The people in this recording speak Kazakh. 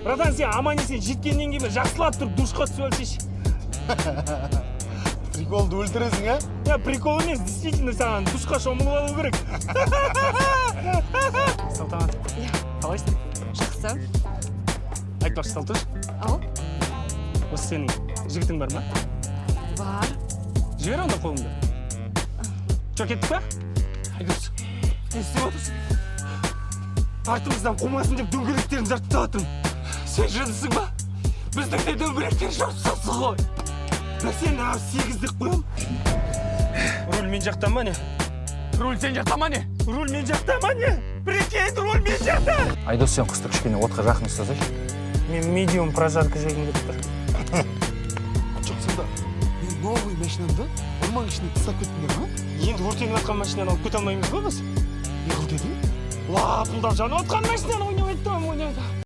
Братан, сен аман есен жеткеннен кейін жақсылап тұрып душқа түсіп алсайшы. Приколды өлтіресің, а? Я прикол емес, действительно саған душқа шомылып алу керек. Салтанат. Иә. Қалайсың? Жақсы. Айтпақшы, Салтош. Ау. Осы сенің жігітің бар ма? Бар. Жібер онда қолыңды. Че, кеттік па? Айдос, не істеп отырсың? Артымыздан қумасын деп дөңгелектерін жарып тастап жатырмын. Сен жындысың ба? Біздің де дөңгелектерін жарып тастапсың ғой. Бәсе, нағыз 8 деп қоямын. Руль мен жақта ма, не? Руль сен жақта ма, не? Руль мен жақта ма, не? Прикинь, руль мен жақта. Айдос, сен құсты кішкене отқа жақын ұстасайшы. Мен медиум прожарка жегім келіп тұр. Жоқ, сонда мен новый машинамды орман ішіне тастап кеттіңдер ма? Енді өртеніп жатқан машинаны алып кете алмаймыз ғой біз. Не қыл дедің? Лапылдап жанып жатқан машинаны ойнап айттым, ойнап.